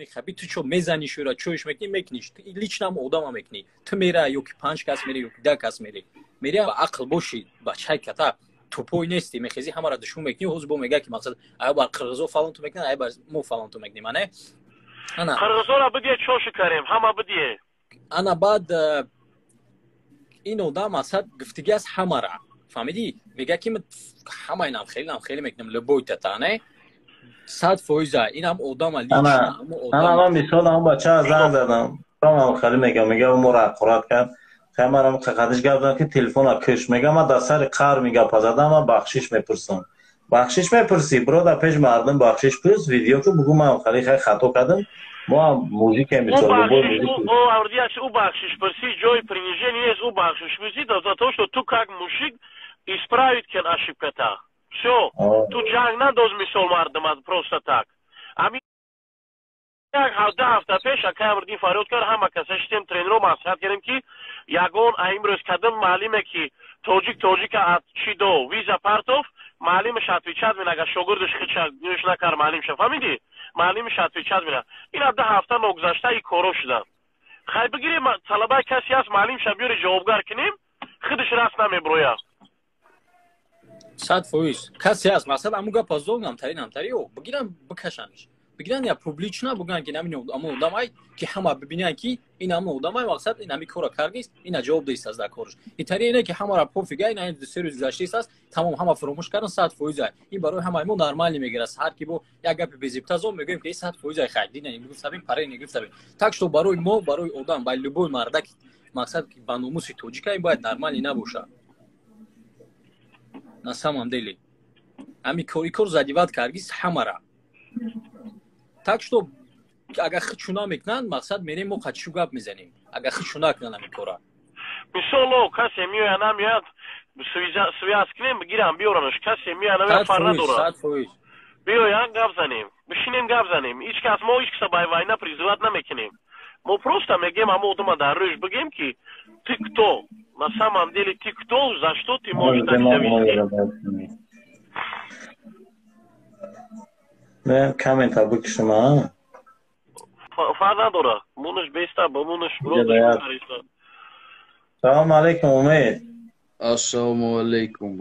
мехапӣ, ту чо мезанӣ шура, чоиш мекунӣ, мекуниш. Ту лично ҳам одама мекунӣ. Ту мера ё ки панҷ кас мере, ё ки 10 кас мере. Мере ақл бошӣ, бачаи ката тупой нестӣ, мехези ҳамаро душмон мекунӣ, ҳозир бо мега ки мақсад ая бар қирғизо фалон ту мекунад, ая бар мо фалон ту мекунем, ане? Ана. Қирғизоро бидие чошу карем, ҳама бидие. Ана баъд ин одам мақсад гуфтиги аст ҳамара. Фаҳмидӣ? Мега ки ҳама инам хеле нам хеле мекунам, любой тата, не? 100% инам одама лично. Ана ман мисол ҳам бача занг задам. Ман хеле мегам, мега моро ҳақорат кард. Камарам қадиш гап задам ки телефона киш. Мега ман дар сари қар мегапа задам, ман бахшиш мепурсам. Бахшиш мепурсӣ, брода, пеш мардум бахшиш пурс, видео ку бугу ман хеле хай хато кардам. Мо ҳам мужикем, мисол, любой мужик. Ӯ бахшиш пурсӣ, ҷои принижение нест, ӯ бахшиш пурсӣ за то, что ту как мужик исправить кен ошибката. Всё, ту ҷанг надоз мисол мардумат просто так. Ами як ҳавда ҳафта пеш акай Амриддин фарёд кард, ҳама каса шитем, тренеро маслиҳат кардем, ки ягон имрӯз кадом маълиме ки тоҷик тоҷика чӣ до виза партов, маълимаш отвечать мена, агар шогирдаш хича гӯш накард маълимша, фаҳмидӣ? Маълимаш отвечать мена. Ин 10 ҳафта ногузашта и коро шуданд. Хай бигирем, талабаи касе ҳаст, маълимша биёре ҷавобгар кунем, худаш раст намеброяд. 100% касе ҳаст, мақсад аму гапа зон намтари намтари о бигирам бикашанш, бигиран я публично буган ки намин аму одамай ки ҳама бибинанд ки ин аму одамай, мақсад ин ҳами кора кардист, ина ҷавоб деист аз дар корш. Итари ине ки ҳамара пофига, ин се рӯз гузаштист аст, тамом, ҳама фуромӯш кардан, 100% ин барои ҳамаи мо нормалӣ мегирад. Ҳар ки бо як гапи безибта зон мегӯем ки 100% хай дина гуфтабин, паре гуфтабин. Так что барои мо, барои одам, ба любой мардак, мақсад ба номуси тоҷика ин бояд нормалӣ набошад. На самом деле ами кор задевать кардист ҳамара. Так что агар хичу намекунанд, мақсад мерем мо қачишу гап мезанем, агар хичу накунанд ами кора. Мисоло, касе меояд, намеояд, связь кунем, бигирам, биёрамаш. Касе меояд, намеояд, фарқ надорад. Биёянд, гап занем, бишинем, гап занем. Ҳеҷ кас мо ҳеҷ каса ба война призывать намекунем. Мо просто мегем, ҳамо одама дар рӯш бигем ки ты кто на самом деле, ты кто, за что ты можешь так себя вести. Мен коммента бикушам, а? Фарқ надорад. Мунаш беста, ба мунаш рӯзаш. Салом алейкум, Умед. Ассалому алейкум.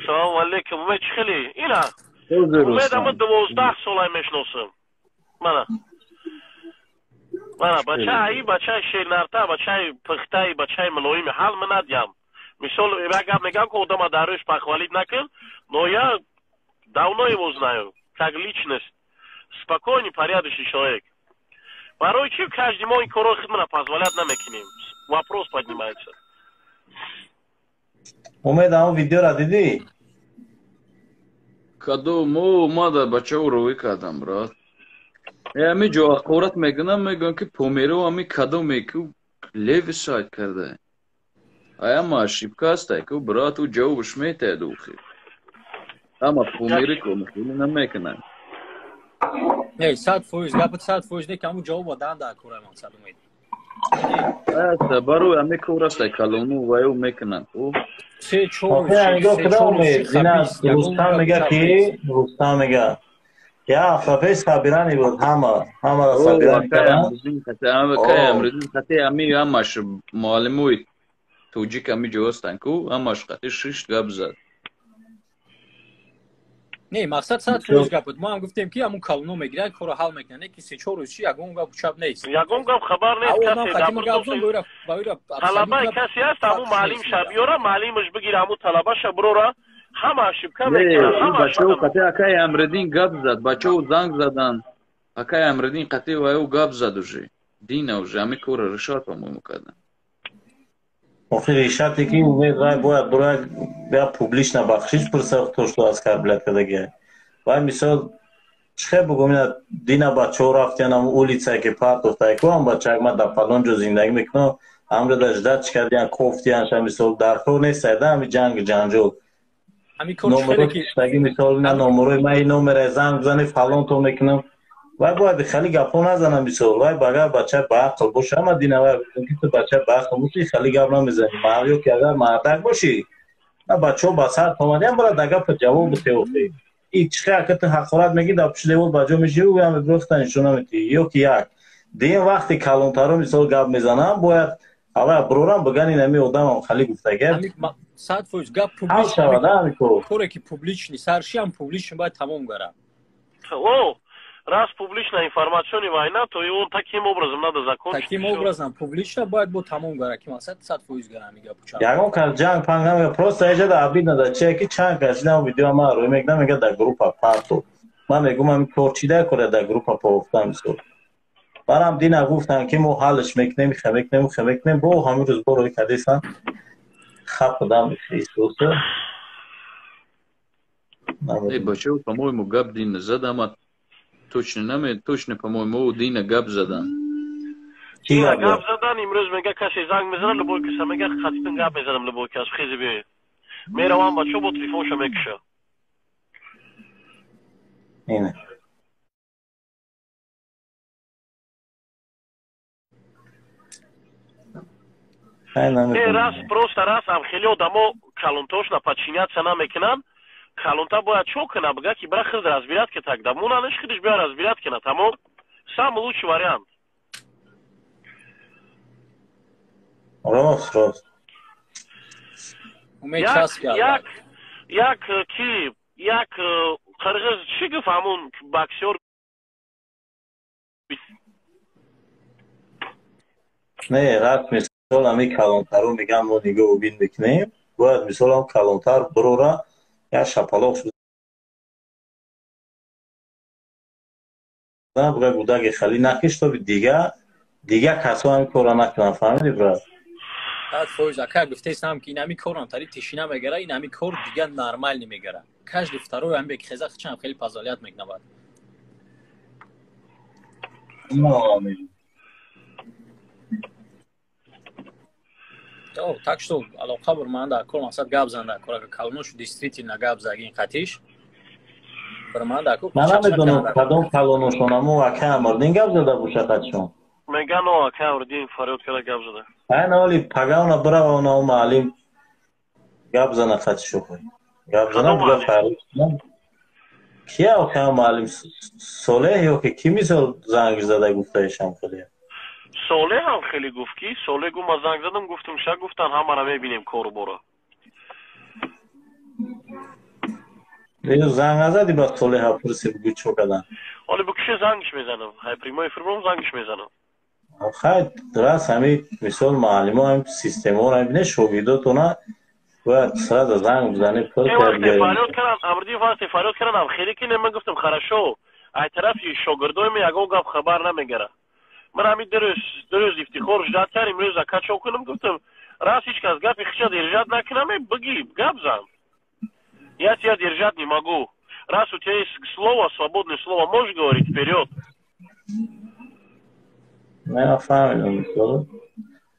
Салому алейкум, Умед, чӣ хеле? Ина. Умед ама 12 солай мешносам. Мана. Мана, бачаи, бачаи шернарта, бачаи пухтаи, бачаи мулоими, ҳал минадям. Мисол, як гап мегам, ки одама дар рӯш похвалить накун, но я давно его знаю как личность. Спокойный, порядочный человек. Барои чӣ каждый мо ин корро хидмат позволять намекунем? Вопрос поднимается. Умед, ам видеора дидӣ? Кадо мо омада бачао рӯй кардам, брат. Ами ҷо ҳақорат мекунам, мегӯям ки померо ами кадоме ки леви сайт карда. Аяма ошибка аст, ку брат, ӯ ҷавобш метаҳад охир. Ама помери ко хеле намекунам. Не, 100% гапат 100% не, каму ҷавоб дан дар кора мақсад, Умед. Аста барои ами кор аст, калону ваё мекунанд. Се чор. Рустам мега ки Рустам мега я ҳафта пеш сабирани буд, ҳама ҳамаро сабирани карданд. Қати ами ҳамаш муаллимои тоҷик ами ҷо ҳастанд ку, ҳамаш қати шишт гап зад. Не, мақсад 100% гап буд. Мо ҳам гуфтем ки ҳамун калоно мегиранд, корро ҳал мекунанд, не ки се-чор рӯз чи ягон гап чап нест. Ягон гап хабар нест, касе талабаи касе ҳаст, ҳамун маълимша биёра, маълимаш бигира, ҳамун талабаша бирора, ҳама ошибка мекунад, ҳама. Бачао қати акай Амриддин гап зад, бачао занг заданд. Акай Амриддин қати ваё гап зад уже. Дина уже ами корро решат, по-моему, карданд. Охир решате ки Умед вай бояд бояд я публично бахшиш пурса, то что оскорблять кардагия. Вай мисол чихе бугум, ина дина бачао рафтян ам улица ки партофта, ку ам бачак ма дар фалон ҷо зиндагӣ мекунам, амро да ждать кардиян, кофтиян, ша мисол дар кор нест, да ами ҷанг ҷанҷол. Ами кор чихеле ки таги мисол на номерои ма ин номере занг бизани, фалон то мекунам. Вай бояд хеле гапҳо назанам мисол. Вай агар бача ба ақл боша, ама дина вай ки ту бача ба ақл бошӣ, хеле гап намезанӣ. Ё ки агар мардак бошӣ, на бачаҳо ба сар омадиам, бояд да гапа ҷавоб битеохӣ. И чихе ки ту ҳақорат мегӣ, дар пушти девор ба ҷо мешавӣ, ӯ просто нишона метиҳӣ. Ё ки як дигар вақте калонтаро мисол гап мезанам, бояд аввал бирорам биган ин ҳами одамам хали гуфтага. 100% гап публичный. Коре ки публичный, саршиам публичный бояд тамом гара. О, раз публичная информационная война, то его таким образом надо закончить. Таким образом публично бояд бо тамом гара, ки мақсад 100% гара ҳами гапу чап. Ягон кас ҷанг панг намега, просто эҷада обидно да чие ки чанд кас дидам видео ма рӯй мекунам, мега дар группа парту. Ман мегӯм ҳами кор чӣ дар кора дар группа пафтам мисол. Барам дина гуфтан ки мо ҳаллш мекунем, хе мекунем, хе мекунем, бо ҳамин рӯз бо рӯй кардесан. Хап дам Исуса. Эй, бачаҳо, по-моему, гап дина задам, точно наме, точно, по-моему, дина гап задан. Дина гап задан, имрӯз мега касе занг мезанад, любой каса мега хатитон гап мезанам, любой кас хези биёед. Меравам бачаҳо бо телефонша мекуша. Ина. Раз просто раз ам хеле одамо калонтошна подчиняться намекунанд. Калонта бояд чо кунад? Бигӯяд ки бира хирд разбирать ки так да мунаниш хидиш бия разбирать кунад. Тамом, самый лучший вариант. Рост, рост. Як як ки як қирғиз чӣ гуфт ҳамун боксёр? Не, раст мисол ҳами калонтару мегам мо нигоҳу бин мекунем, бояд мисол ҳам калонтар бирора як шапалоқ шуда буга гудаги хали накиш, то дига касо ҳами корра накунанд. Фаҳмидӣ, брат? 100% ака гуфтесам ки ин ҳами корам тари тишина мегара, ин ҳами кор дига нормал намегара. Каждый второй ҳами бекхеза хичам хеле позволят мекунад. Так что алоқа бур ман дар кор мақсад гап зан дар кор, агар калоношу действительно гап заги ин қатиш бар ман дар кор. Ман намедонам кадом калоношон, амо ака Амрдин гап зада боша қатишон. Меган о ака Амрдин фарёд карда гап зада. Айн оли пагавна бирава она маълим гап зана қатишу хой. Гап зана буга фарёд. Кия ака маълим Солеҳ ё ки ки мисол занг зада гуфтаишам хеле? Солеҳ ҳам хеле гуфт ки Солеҳ гуфт ман занг задам, гуфтум ша гуфтан ҳамаро мебинем кору бора. Занг назадӣ ба Солеҳа пурсӣ бугӯ чо кардан? Ҳоле букише зангш мезанам. Ҳай прямой эфир бурам зангш мезанам. Хай раст ҳами мисол маълимо ҳами системаро ҳами шогирдотона бояд сразу занг бизанӣ пур вақте фарёд кардан, Амрдин вақте фарёд кардан ам хеле ки не ман гуфтам хорошо, ай тарафи шогирдои ме ягон гап хабар намегара. Ман ҳамин дурӯз ифтихор ждат кардем, имрӯз ака чо кунам гуфтам, раз ҳеҷ кас гапи хиша держать накунам, бигӣ гап зан. Я тебя держать не могу. Раз у тебя есть слово, свободное слово, можешь говорить вперед. Не фаҳмидам мисол.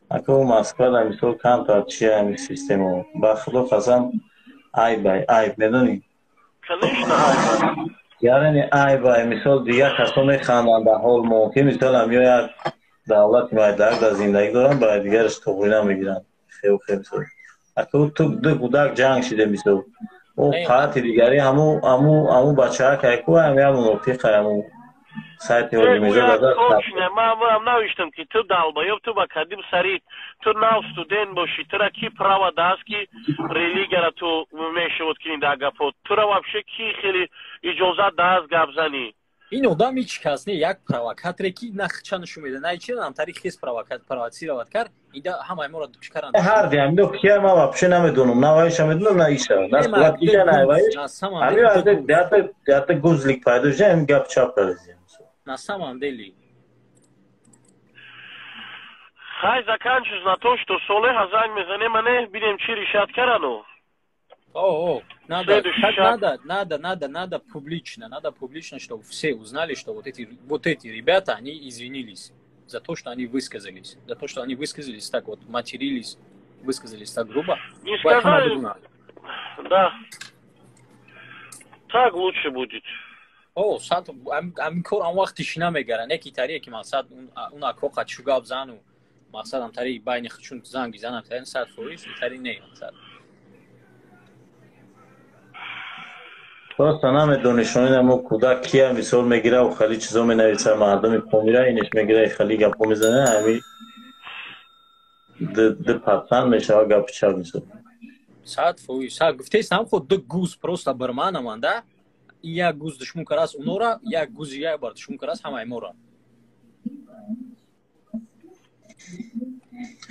Ака у Москва да мисол камтар чия ҳами система. Ба худо қасам айб айб медонӣ? Конечно, айб. Яъне айб мисол дигар касо механданд дар ҳол мо ки мисол ҳам ё як давлати майдаак дар зиндагӣ доранд, ба дигараш туғрӣ намегиранд. Хел хел мисол. Ака ту ду гудак ҷанг шиде мисол. О қаати дигари ҳаму ҳаму ҳаму бачаак айку ҳам як мунофиқ ҳаму сайти ҳоҷимизода. Точно, ман навиштам ки ту долбоёб, ту ба кадим сарит, ту нав студент бошӣ, тура ки право даст ки религияра ту мешавад кини дар гапот, тура вообще ки хеле иҷозат даст гап занӣ? Ин одам ҳеҷ кас не, як провокаторе ки на хича нишон медиҳад, на ҳеҷ чиз, тари хес провоцировать кард, ида ҳамаи моро чикаранд. Ҳар ди ҳамино кия ман вообще намедонам, на вайша медонам, на иша. На сурат иша, на вайш. Ҳамино ята гузлик пайдо шуда, ҳамин гап чап кардем. На самом деле. Хай заканчиваешь на то, что Солеха занг мезанем, ане бинем чӣ решат карану. О, надо, надо, надо, надо, надо публично, чтобы все узнали, что вот эти ребята, они извинились за то, что они высказались, за то, что они высказались так вот, матерились, высказались так грубо. Не сказали, да, так лучше будет. О, сад, ам кор ам вақт тишина мегара, не ки тари ки мақсад он акоқа чугаб зану, мақсад ам тари байни хчун занги занам тари 100% тари не мақсад. Просто намедонишон ина мо кӯдак кия мисол мегира ва хали чизо менависа мардуми Помира инеш мегира хали гапо мезана ҳами д патсан мешава гапи чап мисол. 100% сад гуфтесам худ ду гуз просто барманаманда як гуз душмун карас унора як гузи як бар душмун карас ҳамаи мора.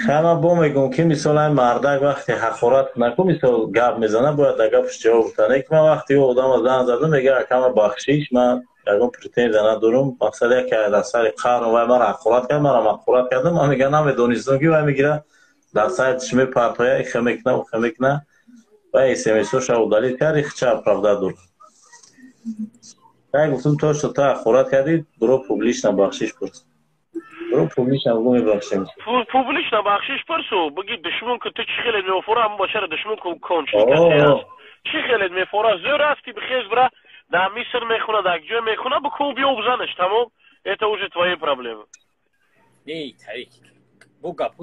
Хама бо мегӯм ки мисол ҳамин мардак вақте ҳақорат наку мисол гап мезана бояд дар гапаш ҷавоб диҳад. Не ки ман вақте ӯ одама занг задам мега акама бахшиш ман ягон претензия надорам мақсад яке дар сари қарн вай мара ҳақорат кард марам ҳақорат кардам ман мега намедонистам ки вай мегира дар сайтиш мепартоя ихе мекуна ухе мекуна вай смсоша удалить кард ихча оправда дорад. Вай гуфтам то что ту ҳақорат кардӣ буро публично бахшиш пурс. Бро публично бугу мебахшем. Публично бахшиш пурсу, буги душмун ки ту чӣ хеле мефора, ҳамон бачара душмун ку кончи касе аст. Чӣ хеле мефора, зӯр рафти бихез бра, дар Миср мехона, дар ҷой мехона, бикун биё бизанаш, тамом. Это уже твои проблемы. Не, тарик. Бо гап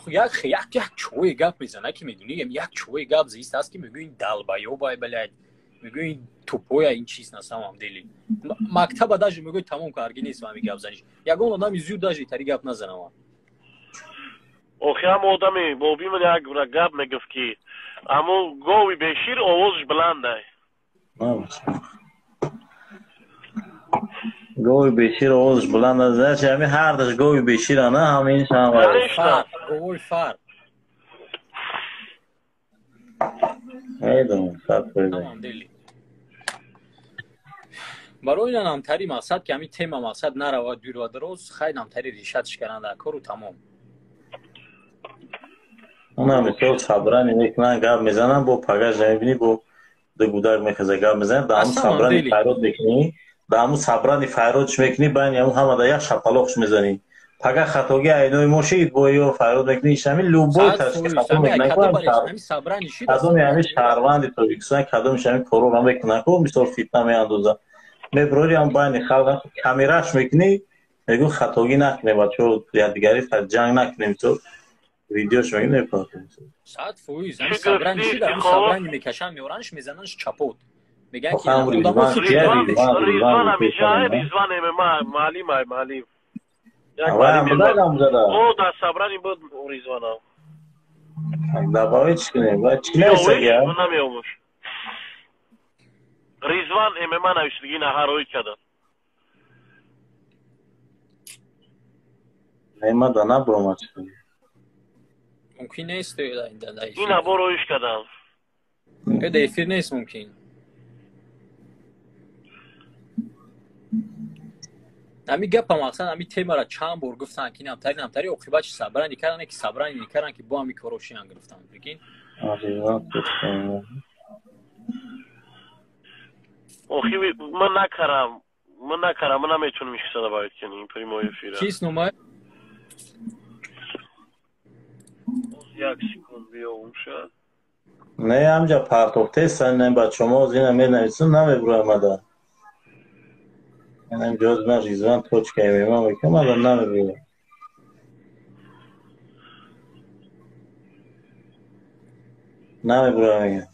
як як як чӯи гап мезана ки медунӣ, як чӯи гап зист аст ки мегӯӣ ин долбоёбай, блядь. Мегӯӣ ин тупоя ин чиз на самом деле. Мактаба даже мегӯӣ тамом карги нест ҳами гап заниш. Ягон одами зуд даже тари гап назанам. Охи ҳам одами боби ман як гап мегуфт ки аммо гови бешир овозаш баландай. Гови бешир овозаш баланд аст. Значит ҳами ҳардаш гови бешира на ҳамин ҳам фар, гови фар. Медонам, 100%. Самом деле. Барои ин намтари мақсад ки ҳамин тема мақсад нарава дур ва дароз, хай намтари решатш кардан дар кору тамом. Она мисол сабрани мекунан гап мезанан бо пагаш намебинӣ бо ду гудак мехеза гап мезанан дар ҳамун сабрани файрод мекунӣ дар ҳамун сабрани файродш мекунӣ байни ҳамун ҳама дар як шапалоқш мезанӣ. Пага хатоги айнои мо шид бо ё файрод мекунӣ ҳамин любой ташки хато мекунан кадоми ҳамин шаҳрванди Тоҷикистон кадомиш ҳамин корро мекунан ку мисол фитна меандоза. Меброри ҳам байни халқ камераш мекунӣ мегӯ хатогӣ накунем бачаҳо якдигари ҷанг накунем мисол видеош мегӯ мепартем. 100% ҳамин сабрани шид ҳамин сабрани мекашанд меоранш мезананш чапот. Мегӯянд ки Ризван ҳамеша Ризван ММА маълим ай маълим. О дар сабрани буд Ризвана. Добавить чӣ кунем? Чӣ нависагия? Намеомӯш. Ризван ММА нависидагӣ наҳароид карданд. Немада набуромад чӣ кунем? Мумкин нест ин або роиш карданд. Дар эфир нест мумкин. Ҳамин гапа мақсад ҳамин темара чанд бор гуфтанд ки намтари намтари оқибат чи сабрани карданд ки сабрани накарданд ки бо ҳамин корро шиан гирифтанд. Прикинь? Охи ман накарам, ман накарам, ман наметавонам ишкиса добавить кунем прямой эфира. Чист номай? Як секунд биёвумша. Не, ҳамҷа партофтесан, не бачамо зина менависам, намебуромада. Инам ҷоз ман Ризван точка ММА мекунам, ада намебурам. Намебурам мегам.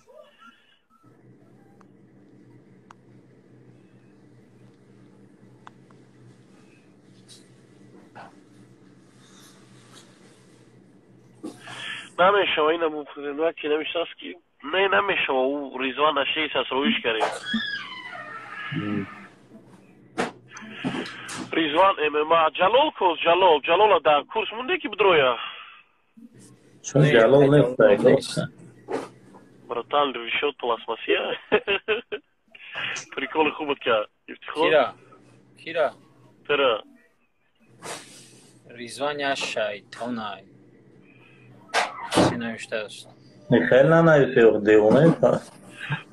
Намешава ина ки навиштааст ки не намешава ӯ Ризван нашеис аст роиш карем. Ризван ММА Ҷалол кос Ҷалол Ҷалола дар курс монде ки бидроя. Чун Ҷалол нест. Братан, решет пластмассия. Приколи хуб буд ка. Ифтихор. Кира. Кира. Тара. Ризван я шайтонай. Чӣ навиштааст? Хеле нанависед, девона.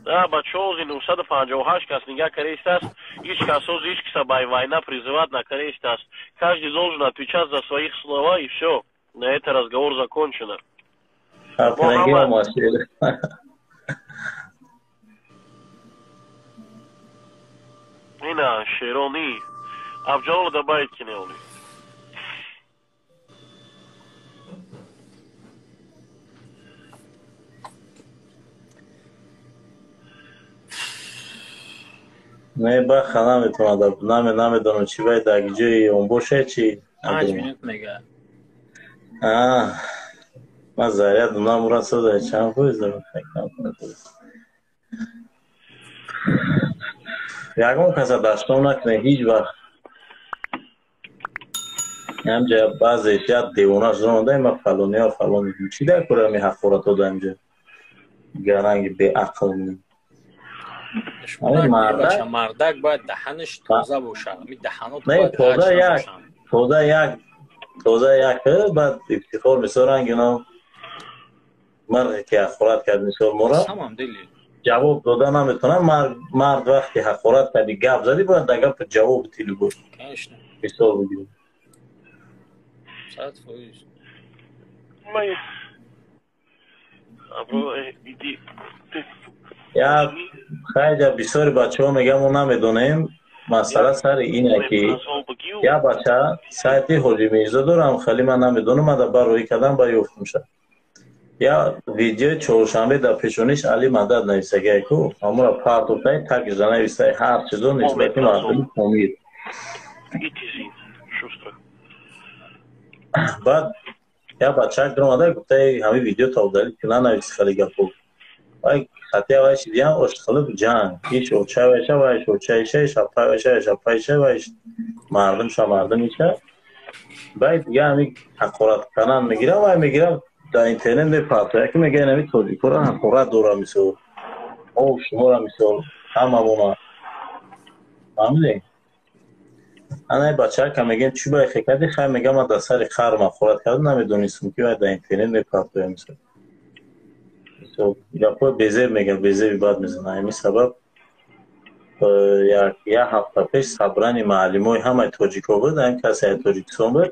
Да, бачаҳо 958 кас нигаҳ кардаистааст. Ҳеҷ кас ҳозир ҳеҷ каса ба война призывать накардаистааст. Каждый должен отвечать за свои слова и всё. На это разговор закончено. Ина Шерони Абҷалол добавить кинеоли. Не, баха наметавонад, намедонам чӣ бай дар ҷои он боша чи. 5 минут мега. Ман заряд намурасада, чанд фоиз дорам? Ягон каса дашном накунед ҳеҷ вақт. Ҳамҷа баъзе ҷад девона шуда омада, ма фалониё фалон чӣ дар кора ами ҳақоратҳо дар инҷа гаранги беақл. Мардак бояд даҳанаш тоза бошад. Ами даҳанот тоза як, тоза як, тоза як. Баъд ифтихор мисол ранги ино марде ки ҳақорат кард, мисол мора ҷавоб дода наметавонад. Мард вақте ҳақорат карди, гап задӣ, бояд дар гапа ҷавоб тили буд. Мисол бигирем. 100%. Я хайҷа бисёри бачаҳо мегӯям, мо намедонем. Масъала сари ине ки я бача сайти Ҳоҷи Мирзо дорам, хеле ман намедонам, ман дар бар роҳӣ кардам, ба ёфтумша. Я видеои чоршанбе дар пешониш Али Мадад нависагиай ку, ҳамура партофтай, тагиша навистай ҳар чизо нисбати мардуми Помир. Баъд я бачак даромада гуфтай, ҳамин видео та удалить ки, нанависи хеле гапо. Вай хатия вай шидиям ошхалиб ҷанг. Ҳеч оча вайша, вайш очаиша, шапай вайша, шапайша, вайш мардумша мардумиша. Баъд дига ҳамин ҳақорат кардан мегирам, вай мегирам дар интернет мепартояд, яке мегӯяд ҳамин тоҷикора ҳақорат дорам, мисол. О, шумора мисол, ҳамамона. Фаҳмидем? Ана бачака мегӯям, чӣ бай хекади, хай мегӯям, ман дар сари қарм ҳақорат кардам, намедонистам ки вай дар интернет мепартояд, мисол. Гапҳои безеб мегӯяд, безеби бад мезанад. Ҳамин сабаб як ҳафта пеш собрани муаллимои ҳамаи тоҷикҳо буд, ҳамин касе аз Тоҷикистон буд.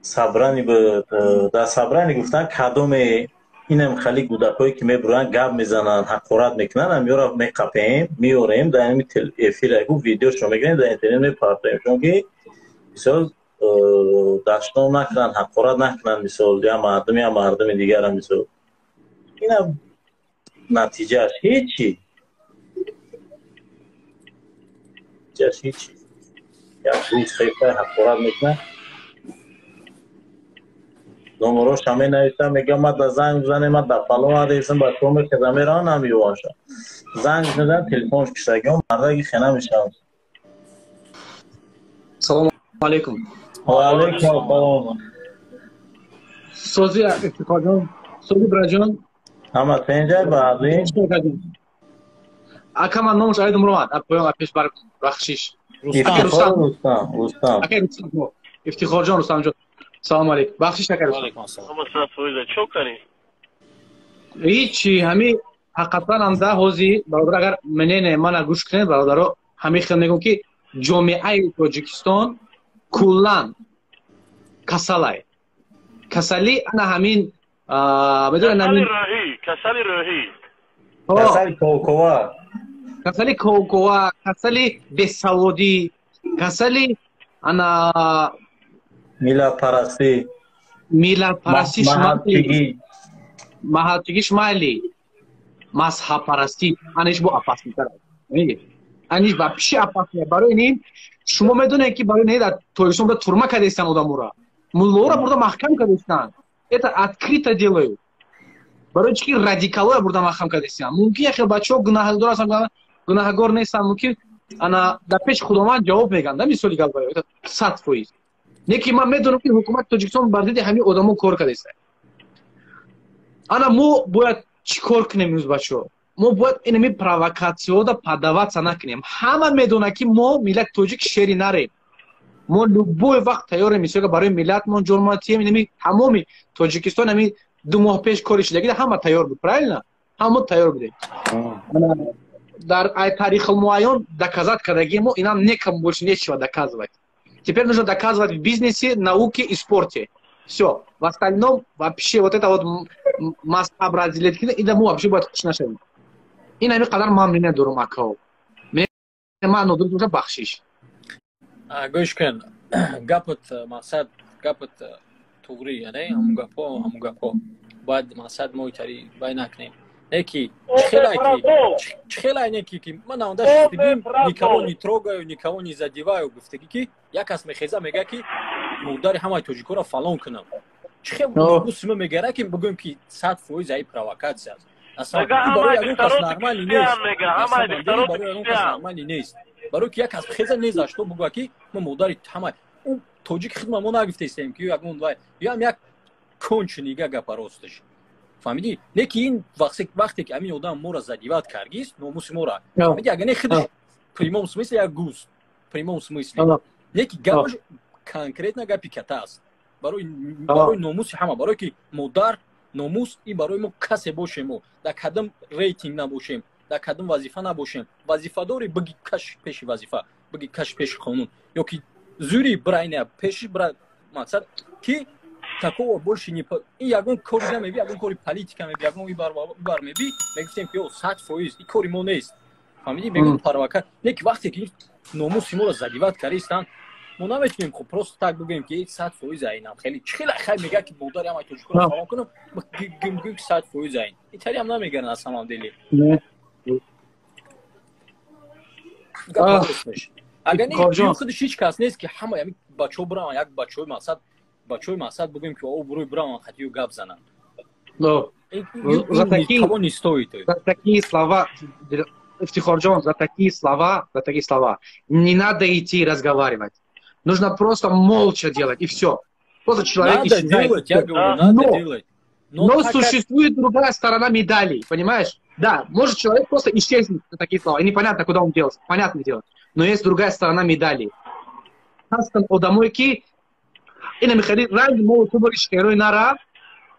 Собрани буд, дар собрани гуфтанд, кадоме инам хеле кӯдакҳое ки мебуранд, гап мезананд, ҳақорат мекунанд, ҳамёра меқапем, меорем дар ҳамин эфир, гуфт видеошро мегирем, дар интернет мепартоем, чунки мисол дашном накунанд, ҳақорат накунанд, мисол я мардум, я мардуми дигара, мисол. Инам натиҷааш ҳечи. Натиҷааш ҳечи. Як рӯз хеле ҳақорат мекунад. Номероша менависам, мегӯям, ман дар занг бизанем, ман дар фалон адресам, бачаҳо мехезам, мераванд, намеёванша. Занг мезанам, телефонш киштагиҳо, мардаги хена мешаванд. Салому алайкум. Ва алайкум ассалом. Сози Ифтихорҷон, сози Бираҷон. Ҳама тенҷай баъди? Ака, ман номаш Айдум Ромад, поён пеш бар бахшиш. Рустам, Рустам, Рустам. Ака Рустам, Ифтихорҷон, Рустамҷон. Салом алейкум. Бахшиш ака Рустам. Алейкум ассалом. Ҳама 100% чо кардӣ? Ҳичи, ҳами ҳақиқатан ҳам да ҳози бародар, агар менене мана гӯш кунед, бародаро, ҳамин хел мегӯм ки ҷомеаи Тоҷикистон куллан касалай. Касалӣ ана ҳамин медонед ҳамин касали рӯҳӣ. Касали ковкова. Касали ковкова, касали бесаводӣ, касали ана миллатпарастӣ. Миллатпарастӣ маҳалчигӣ. Маҳалчигӣ шмайли. Мазҳабпарастӣ аниш бо опаснитар. Аниш ба пиши опасне. Барои ин шумо медонед ки барои ин дар Тоҷикистон бурда турма кардестан одамура. Муллоро бурда маҳкам кардестан. Это открыто делают. Барои чи ки радикалоя бурда маҳкам кардестан. Мумкин яхе бачаҳо гунаҳгор ҳастанд, гунаҳгор нестанд, мумкин ана дар пеши Худованд ҷавоб мегӯянд, да мисоли гап барои 100%. Не ки ман медонам ки ҳукумати Тоҷикистон бар зидди ҳамин одамо кор кардааст. Ана мо бояд чӣ кор кунем имрӯз, бачаҳо? Мо бояд инами провокатсияҳода поддаваться накунем. Ҳама медонад ки мо миллати тоҷик шери нарем. Мо любой вақт тайёрем, мисол барои миллатмон ҷон тием, инами тамоми Тоҷикистон ҳамин 2 моҳ пеш кори шудагида ҳама тайёр буд, правильно? Ҳама тайёр будем. Дар тарихи муайян доказать кардагии мо инам некому больше нечего доказывать. Теперь нужно доказывать в бизнесе, науке и спорте. Все. В остальном вообще вот это вот масштаб разделить, и да мы вообще будет нашим. И на қадар ман мнение дорам акао. Ман нодур уже бахшиш. Гӯш кун, гапат мақсад, гапат туғри, яъне ҳамун гапҳо, ҳамун гапҳо. Бояд мақсад мо итари бай накунем. Неки чихелай неки ки ман наонда шуфтагим, никого не трогаю, никого не задеваю гуфтагӣ, ки як кас мехеза мега ки модари ҳамаи тоҷикоро фалон кунам. Чихел мусима мегара ки бигӯем ки 100% аи провокатсия аст. Барои ягон кас нормалӣ нест, барои ягон кас нормалӣ нест. Барои ки як кас хеза неза што бигӯя ки мо модари ҳамаи тоҷик хидма мо нагуфтаистем ки ягон вай ям як конченига гапа росташ. Фаҳмидӣ? Не ки ин вақте ки ҳамин одам моро задевать кардист, номуси мора. Фаҳмидӣ? Агар не худаш прямом смысле як густ, прямом смысле. Не ки гапаш конкретно гапи ката аст. Барои номуси ҳама, барои ки модар, номус и барои мо касе бошем мо, дар кадом рейтинг набошем, дар кадом вазифа набошем. Вазифадори биги каш пеши вазифа, биги каш пеши қонун. Ё ки зури брайна пеши бра мақсад ки такого больше не ин ягон кори намеби, ягон кори политика меби, ягон ибар меби, мегуфтем ки 100% ин кори мо нест. Фаҳмидӣ? Мегӯем парвака. Не ки вақте ки номуси моро задевать кардистанд, мо наметавонем хуб просто так бигӯем ки 100% айнам. Хеле хеле хай мега ки модари ҳамаи тоҷикоро фалон кунам, гӯем ки 100% айн. Ин тари ҳам намегаранд аз самом деле. Агар не худаш ҳеҷ кас нест ки ҳама ҳамин бачаҳо бираванд, як бачаҳои мақсад бачаҳои мақсад бигӯем ки о бурӯй бираванд хатию гап зананд. За такие слова, Ифтихорҷон, за такие слова не надо идти разговаривать. Нужно просто молча делать, и все. Просто человек надо делать, я говорю, надо делать. Но существует другая сторона медали, понимаешь? Да, может человек просто исчезнет на такие слова, и непонятно, куда он делся, понятное дело. Но есть другая сторона медали. Одамое ки ина мехали ранг мо ту бори шерои нара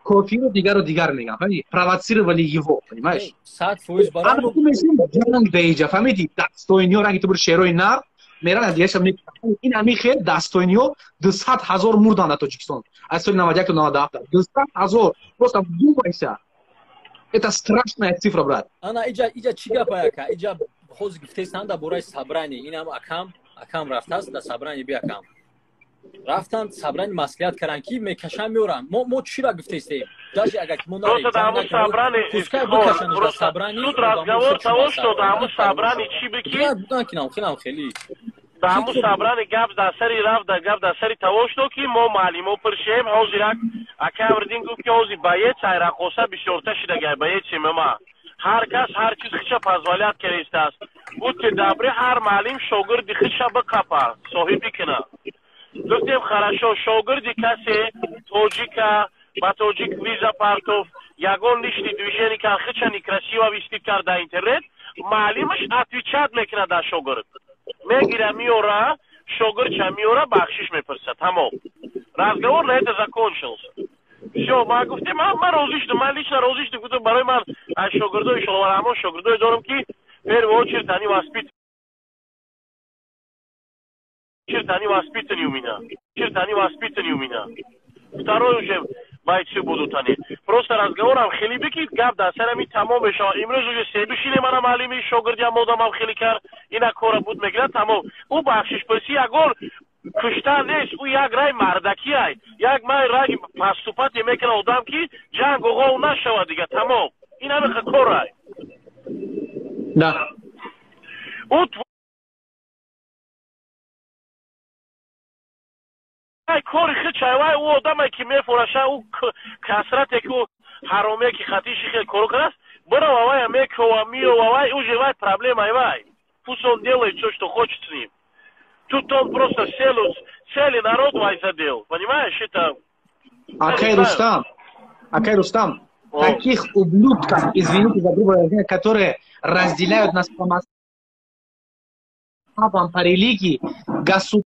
кофиру дигару дигар мегам, фаҳмидӣ? Провоцировали его, понимаешь? 100% барои ту мешин ҷанг деиҷа, фаҳмидӣ? Дастойниё ранги ту бори шерои нар меран дигаша ин ами хел дастойниё 200 000 мурданд дар Тоҷикистон аз соли 91 то 97. 200 000, просто вдумайся. Это страшная цифра, брат. Ана иҷа чӣ гапа яка? Иҷа ҳозир гуфтестанд дар бораи собрание. Инам акам рафтааст дар собрание би акам. Рафтанд собрание маслиҳат карданд ки мекашанд меоранд. Мо чиро гуфтестем? Даже агар ки мо нарем, пускай бикашанд дар собрание. Тут разговор того, что дар ҳамун собрание чӣ бики? Будан ки нам хелам хеле. Дар ҳамун собрание гап дар сари рафт, гап дар сари того шуд ки мо муаллимо пуршем. Ҳозир як ака Амриддин гуфт ки ҳозир боец айрақоса бисёрта шидагай, боец ММА. Ҳар кас ҳар чиз хиша позволять кардааст. Будьте добры, ҳар муаллим шогирди хиша бикапа, соҳиб бикуна. Гуфтем хорошо, шогирди касе тоҷика ба тоҷик виза партов, ягон лишний движение кард, хиша некрасиво вести кард дар интернет, муаллимаш отвечать мекунад дар шогирд. Мегира миёра, шогирдча миёра, бахшиш мепурсад. Тамом. Разговор на это закончился. Всё, ман гуфтем, ман розӣ шудам, ман лично розӣ шудам, гуфтам барои ман аз шогирдои Иншоаллоҳ Раҳмон шогирдое дорам ки в первую очередь они воспитаны у меня. Они воспитаны у меня. Второй уже бойцы будут они. Просто разговорам хеле бики гап дар сарами тамом мешавад. Имрӯз уже себишинем мана муаллими шогирдиам одамам хеле кар ина кора буд мегирад тамом. Ӯ бахшишпурсӣ ягон кушта нест, ӯ як рай мардакӣ ай. Як май рай поступате мекунад одам ки ҷанг оғоз нашавад дига тамом. Ин ҳамин кор ай. Да. Ӯ кори хичай вай ӯ одаме ки мефураша, ӯ касрате ки ӯ ҳароме ки хатиши хел коро кардааст, бирава вая мекова миёва вай, уже вай проблемай вай. Пусть он делает всё, что хочет с ним. Тут он просто целый народ вай задел. Понимаешь, это... Акай Рустам, таких ублюдков, извините за грубое выражение, которые разделяют нас по мазхабам, по религии, государство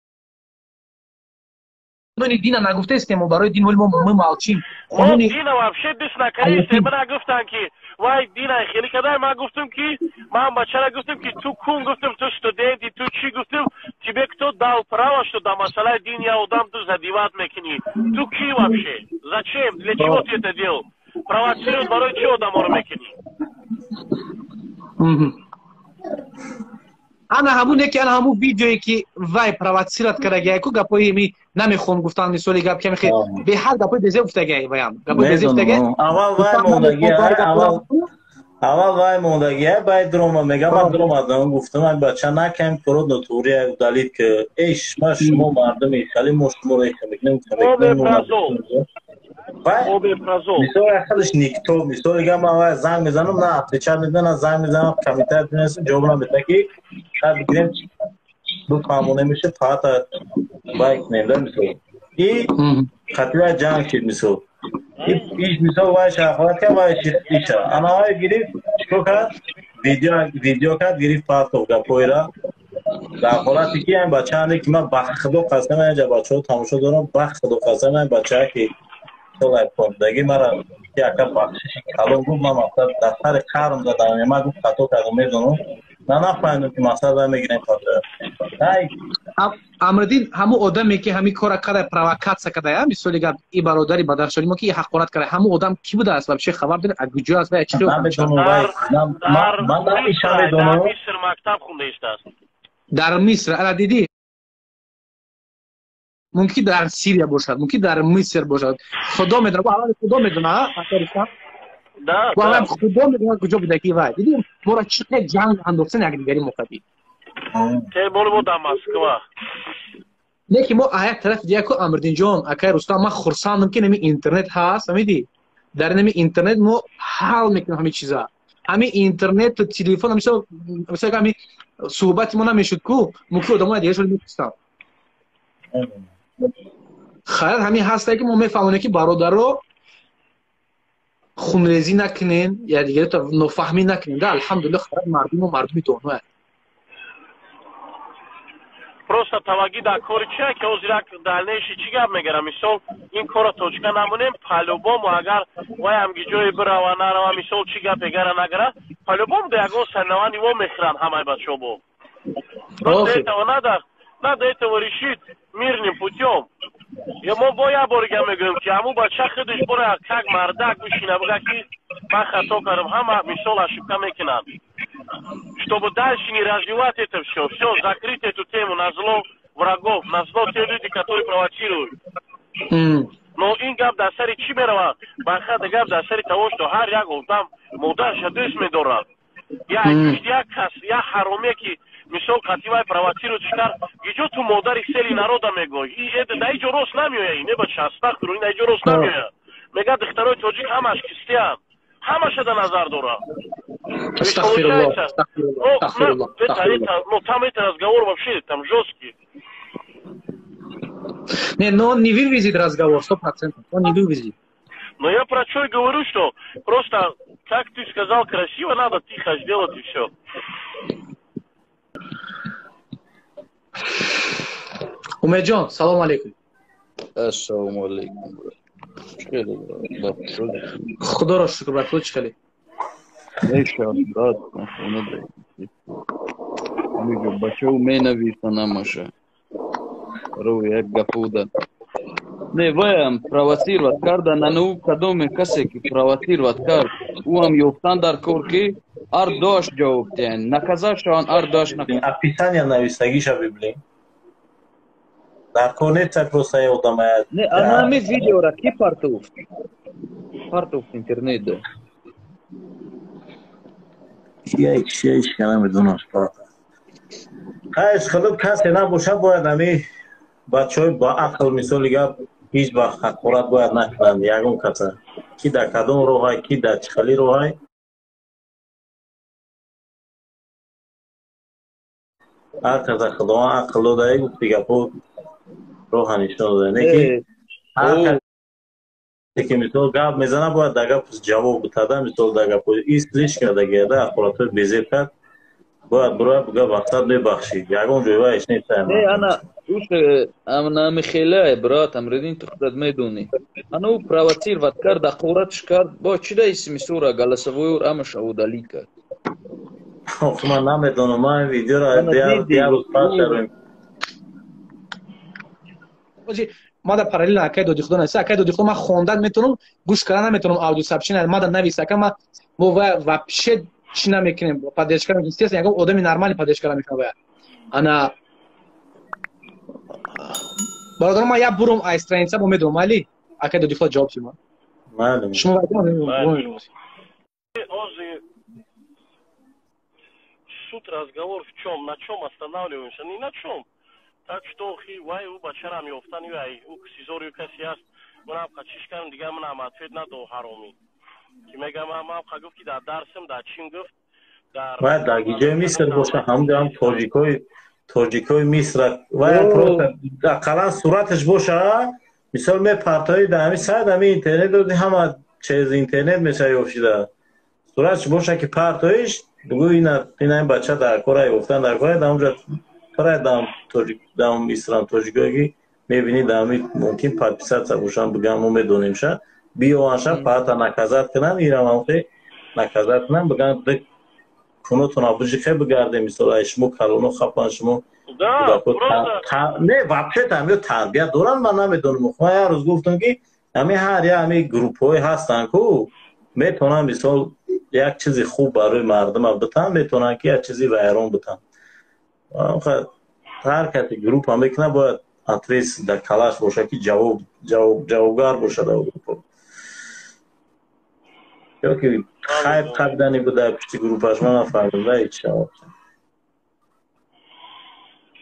дина нагуфтестем, барои дин мо мы молчим. Дина вообще дис накардем, ман гуфтам ки вай дина хеле кадай, ман гуфтам ки ман бачара гуфтам ки ту кун, гуфтам ту студенти, ту чӣ гуфтам, тебе кто дал право, что до масалаи дин я одам ту задевать мекунӣ? Ту ки вообще? Зачем? Для чего ты это делал? Провоцировать барои чӣ одаморо мекунӣ? Ана ҳамун яке, ана ҳамун видеое ки вай провоцировать кардагиай ку гапҳои ми намехоҳам гуфтан, мисоли гап ки мехе беҳад гапҳои безеб гуфтагиай ваям. Гапҳои безеб гуфтагиай. Аввал вай мондагиай, аввал Аввал вай мондагия, баъд дрома мега, ман дромадам, гуфтам, ай бача накам корот нотурия удалить ки эш, ма шумо мардуми хали мо шуморо эха мекунем, мисол яхелиш никто, мисол дига ман вай занг мезанам, на отвечать медиҳад, на занг мезанам, комментарий менависам, ҷавоб намедиҳад ки шояд бигирем бифаҳмонемиша, фақат вай кунем да мисол. И қатъия ҷанг шид мисол. Иш мисол вай шахват кард, вай иша. Ана вай гирифт, чикор кард? Видео кард, гирифт партов гапоира. Дар ҳолате ки ин бачаане ки ман ба худо қасам, инҷа бачаҳо тамошо дорам, ба худо қасам, ин бачаа ки солай пондаги мара яка бахшиши калон гуфт, ман мақсад дар сари қарм задам, ман гуфт хато кардам, медонам. На нафаҳмидам ки мақсад вай мегирем хато. Амриддин ҳамун одаме ки ҳамин кора карда, провокатсия карда, мисоли гап и бародари бадахшони мо ки ҳақорат карда, ҳамун одам ки будааст вообще хабар доред? Аз куҷо аст ва чӣ? Намедонам вай. Ман иша медонам. Дар Миср мактаб хонда истааст. Дар Миср, ана дидӣ? Мумкин дар Сирия бошад, мумкин дар Миср бошад. Худо медонад, аввал Худо медонад, Да, да. Худо медонад куҷо будаки вай. Дидӣ, моро чӣ қадр ҷанг андохтан якдигари моқадӣ. Те боли мо дар Москва. Не ки мо як тарафи дигар ку Амриддинҷон, акай Рустам, ман хурсандам ки нами интернет ҳаст, фаҳмидӣ? Дар нами интернет мо ҳал мекунем ҳамин чиза. Ҳамин интернет, телефон, мисол, ҳамин суҳбати мо намешуд ку, мумкин одамои дигарашро мепурсанд. Хайр, ҳамин ҳастае ки мо мефаҳмонем ки бародаро хунрезӣ накунен, я дигаро нофаҳмӣ накунен. Да, алҳамдулиллоҳ, хайр, мардуми мо мардуми доно. Просто тавагӣ дар кори чия ки ҳозир як дальнейший чӣ гап мегирам, мисол ин корро точка намонем, по-любому агар вай ҳамги ҷое бирава нарава, мисол чӣ гап егара нагара, по-любому да ягон соревнование во мехӯранд ҳамаи бачаҳо бо. Просто этого надо этого решить мирным путём. Мо бо як бор дига мегӯем ки ҳамун бача худаш бора как мардак бишина бигӯяд ки ман хато кардам, ҳама мисол ошибка мекунанд. Чтобы дальше не развивать это все, все, закрыть эту тему на зло врагов, на зло те люди, которые провоцируют. Но ин гап дар сари чӣ меравад? Бархада гап дар сари того, что ҳар як одам модарша дӯст медорад. Як кас, як ҳаромие ки мисол қатъи вай провоцирует кард, иҷо ту модари сели народа мегӯй. Да иҷо рост намеояй, не бача, астағфируллоҳ, ин иҷо рост намеояд. Мегӯяд духтарои тоҷик ҳамаш кистиянд. Ҳамаша дар назар дорад. Ну, там это разговор вообще там жесткий. Не, но он не вывезет разговор, 100%. Он не вывезет. Но я про что и говорю, что просто, как ты сказал, красиво надо тихо сделать и все. Умедҷон, салом алейкум. Ассалому алейкум. Худоро шукр, брат, чӣ хеле? Мешавад, брат, хона да. Бачаҳо менависанд ҳамаша. Рӯи як гапуда. Не, ваям провоцировать карда, на ну кадоме касе ки провоцировать кард, ӯ ҳам ёфтан дар кор ки ҳар дуаш ҷавоб диҳанд, наказать шаванд ҳар дуаш. Описание нависагиша библин. Дар кор нест просто одамая. Не, ана ҳами видеора ки партуфт? Партуфт интернет да. Кия кия ҳеч намедонам. Хайр, хеле касе набошад, бояд ҳами бачаҳои ба ақл, мисоли гап, ҳеҷ вақт ҳақорат бояд накунанд ягон каса. Ки дар кадом роҳай, ки дар чӣ хели роҳай. Ҳар каса Худованд ақл додае, гуфти гапо роҳа нишон дода. Не ки ҳар касе ки мисол гап мезанад, бояд дар гап ҷавоб битада, мисол дар гапо ис слишком дагида ҳақоратҳои безеб кард, бояд бирояд буга мақсад мебахшид. Ягон ҷой вайш нест. Не, ана уш ана михелай, брат, Амридин, ту худат медонӣ. Ана ӯ провоцировать кард, ҳақоратш кард, бо чӣ да исмисура голосовой ҳамаша удалить кард. Ох, ман намедонам, ман видеоро як рӯз пас шароем. Ма дар параллельно акай доди худо нависа, акай доди худо ман хондан метавонам, гӯш кардан наметавонам, аудио сообщение ма дар нависа, ака ма мо вообще чӣ намекунем, поддержка намекунем, естественно, ягон одами нормальный поддержка намекунам бояд. Ана бародарон, ман як бурум ай страница бо медонам, майли? Акай доди худо ҷавоб шумо. Майли. Шумо Ози Тут разговор в чем? На чем останавливаемся? Ни на чем. Так что вай ӯ бачарам ёфтан ай ӯ сизори касе аст, манам қачиш кардам, дигар манам ответ надо ҳаромӣ. Ки мегам ман қа гуфт ки дар дарсам дар чин гуфт дар вай дар ҷои Миср боша, ҳамҷо ҳам тоҷикои Мисра вай просто ақаллан сураташ боша, мисол мепартои дар ҳамин сайт, ҳамин интернет доди, ҳама чиз интернет меша ёфшида. Сураташ боша ки партоиш, бугӯ ина ин бача дар кора ёфтан дар кора дар онҷо парай дам тоҷик дам Мисрам тоҷикое ки мебинӣ дар ҳамин мумкин подписаться бошанд, бигӯянд мо медонемша, биёванша паата наказать кунанд, ирам ҳамхе наказать кунанд, бигӯянд кунотона бижихе бигардем, мисол ай шумо калоно хапан шумо не вообще там ё тарбият доранд, ман намедонам. Ман як рӯз гуфтам ки ҳамин ҳар як ҳамин группҳое ҳастанд ку метавонанд мисол як чизи хуб барои мардума битан, метавонанд ки як чизи вайрон битан. Ҳар касе группа мекунад бояд отвес дар калаш боша ки ҷавобгар боша дар группа. Ё ки хайб қабдани буда пушти группаш, ман нафаҳмидам да ҳеҷ шавад.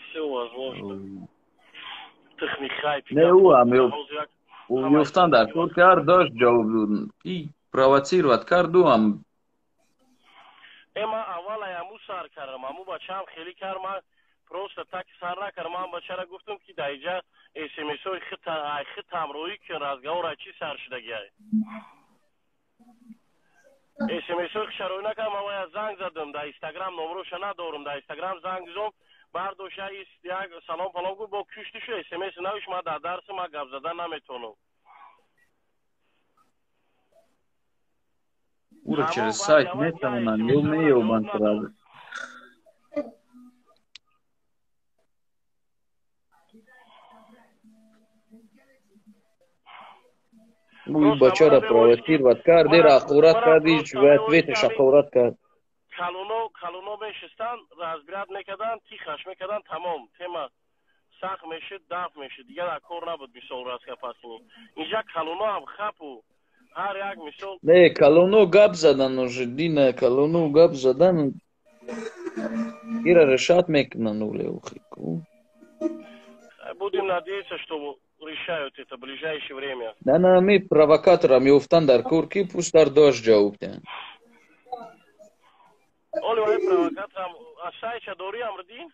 Всё возможно. Тухми хайп. Не, ӯ ҳам ёфтан дар кор кард, дошт ҷавоб и провоцировать кард ӯ ҳам. Ман аввал аму сар кардам, аму бачаам хеле кард, ман просто так сар накардам, ман бачара гуфтам ки дар инҷа смсҳои хит ҳамроҳӣ кун, разговор ай чӣ сар шудагиай. смсҳои хишароӣ накардам, ман вая занг задам, дар инстаграм номроша надорам, дар инстаграм занг зом, бардоша як салом фалон гуфт, бо кушти шу смс навиш, ман дар дарси ман гап задан наметавонам. Ӯро через сайт метавонанд ё меёбанд сразу. Ӯ бачаро провоцировать кард, ира ҳақорат кард, ҳеҷ ответаш ҳақорат кард. Калоно мешистанд, разбирать мекарданд, тихаш мекарданд, тамом, тема сахт мешуд, дафт мешуд, дигар дар кор набуд мисол раскапасини. Инҷа калоно ҳам хапу ҳар як мисол. Не, калоно гап задан уже, дина калоно гап задан, ира решать мекунанд уле охи. Будем надеяться, что решают это в ближайшее время. На на ми провокаторам ёфтан дар кор ки пусть дар дождь ҷавоб диҳанд. Оли вай провокаторам асайча дори амрдин?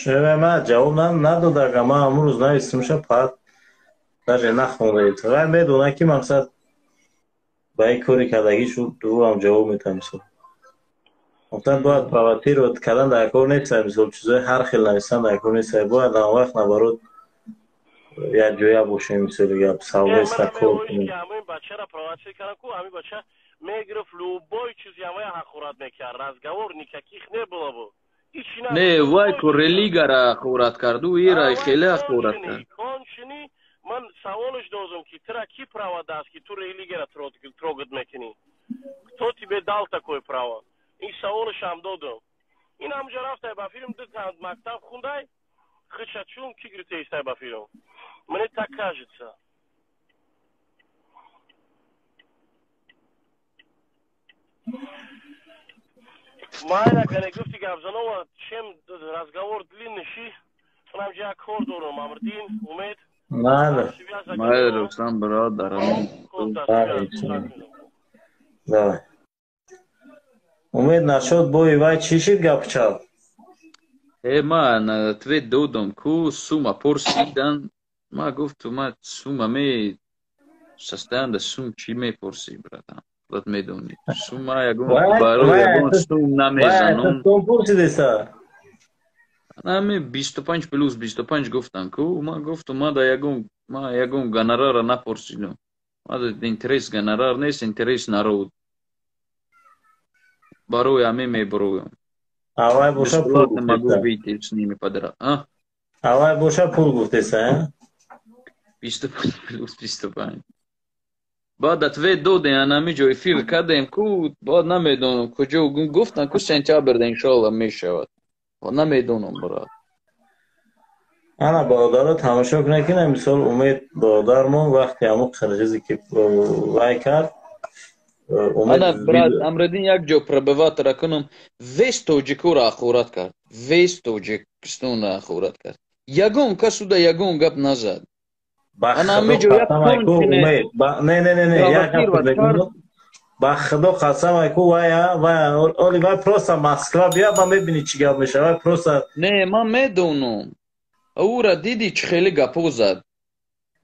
Шева ман ҷавоб надодага, ман амрӯз навистимша пат даже нахондаед. Вай медонад ки мақсад ба ин кори кардагӣ шуд, ӯ ҳам ҷавоб метавад мисол. Гуфтан бояд провоцировать кардан дар кор нест, мисол чизои ҳар хел нависан дар кор нест, бояд он вақт наоборот як ҷоя бошем, мисоли гап совместно кор кунем. Ҳамин бачаро провоцировать кардан ку, ҳамин бача мегирифт любой чизи ҳамая ҳақорат мекард, разговор никаких не было бы. Не, вай ку религара ҳақорат кард, ӯ ира хеле ҳақорат кард. Кончини ман саволш дозум ки тура ки право даст ки ту религияро трогать мекунӣ? Кто тебе дал такое право? Ин саволшам додум. Ин ҳамҷо рафтай ба филм, ду мактаб хундай, хича чун ки гирифта истай ба филм. Мне так кажется. Майна кане гуфти гапзанова, чем разговор длинный ши, манам ҷа кор дорум, Амрдин, Умед. Майна. Майна, Рустам, бародар. Давай. Умед нашуд бои вай чӣ шид гапчал? Ман ответ додам ку сума пурсидан, ма гуфтум ма сума ме состоянда сум чӣ мепурсӣ, братан? Худат медонӣ. Сума ягон барои ягон сум намезанам. Сум пурсидеса? Ами 25 плюс 25 гуфтан ку, ма гуфтум ма да ягон ма ягон гонорара напурсидам. Ма да интерес гонорар нест, интерес народ. Барои ҳамин мебуроям. Авай боша пул могу выйти с ними подряд. А? Авай боша пул гуфтеса, 25 плюс 25. Баъд ответ додем, ҳамин ҷо эфир кардем ку, баъд намедонам куҷо гуфтан ку сентябрда иншоалло мешавад. Намедонам, брат. Ана бародаро тамошо кунед ки мисол Умед бародармон вақте ҳамун қирғизе ки вай кард, Ана брат Амридин як ҷо пробиватора кунам, весь тоҷикуро ахорат кард, весь Тоҷикистонро ахорат кард. Ягон кас уда ягон гап назад. Ана ҳамиҷо як не, не, не, не, як гап. Ба худо қасам, айку вая вая оли вай просто Москва бия, ба мебини чӣ гап мешава, вай просто. Не, ман медонам. Ура диди, чӣ хеле гапо зад.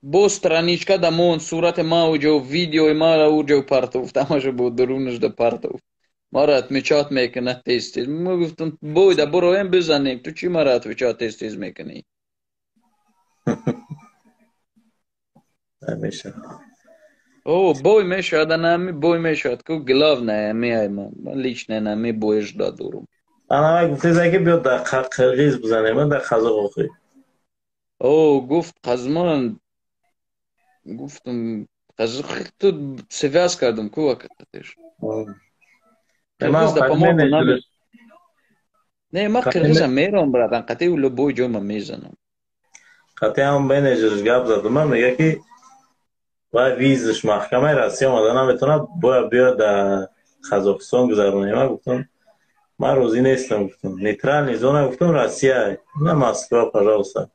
Бо страничка да мон сурати ма уҷо, видеои мара уҷо партофт, ҳамаша бо дурунаш да партофт. Мара отмечать мекунад тез тез. Ма гуфтам, бой да буроем бизанем, ту чӣ мара отвечать тез тез мекунӣ? Намешавад. О, бой мешавад, ана ҳами бой мешавад ку, главное ҳами ай ман лично ҳами боя жда дорум. Ана вай гуфтеза, ки биё дар қирғиз бизанем, дар қазоқ охи. О, гуфт қазман, гуфтам қазоқ, ту связь кардам ку акатеш. Не, ман қирғизам мерам, братан, қатъи любой ҷо ман мезанам. Қатъи ҳам менеҷерш гап задум, ман мега, ки вай визаш маҳкамаи Россия омада наметавонад, бояд биёяд дар Қазоқистон гузаронем. Ман гуфтам, ман розӣ нестам, гуфтам, нейтральный зона, гуфтам, Россия, на Москва, пожалуйста.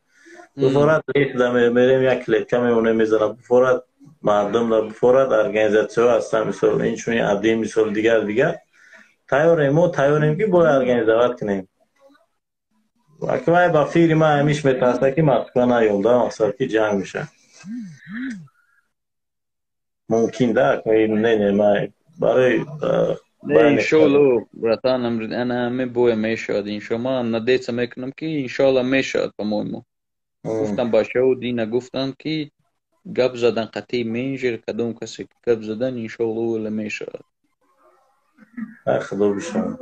Буфорат да мерем, як клетка мемонем, мезанам, буфорат мардум да, буфорат организатсияҳо ҳастанд, мисол инчунин адим, мисол дигар дигар, тайёрем, мо тайёрем, ки бояд организовать кунем. Вай ба фикри ман ҳамиш метарсад, ки Москва наём да, мақсад ки ҷанг мешавад мумкин да, не, не, ман барои Иншолло, братан, ана ҳами боя мешавад, иншо ман надеяться мекунам, ки иншоалло мешавад. По-моему, гуфтам бачаҳо дина, гуфтанд, ки гап задан қатъи менеҷер, кадом касе ки гап задан, иншоалло, мешавад. Худо бишавад.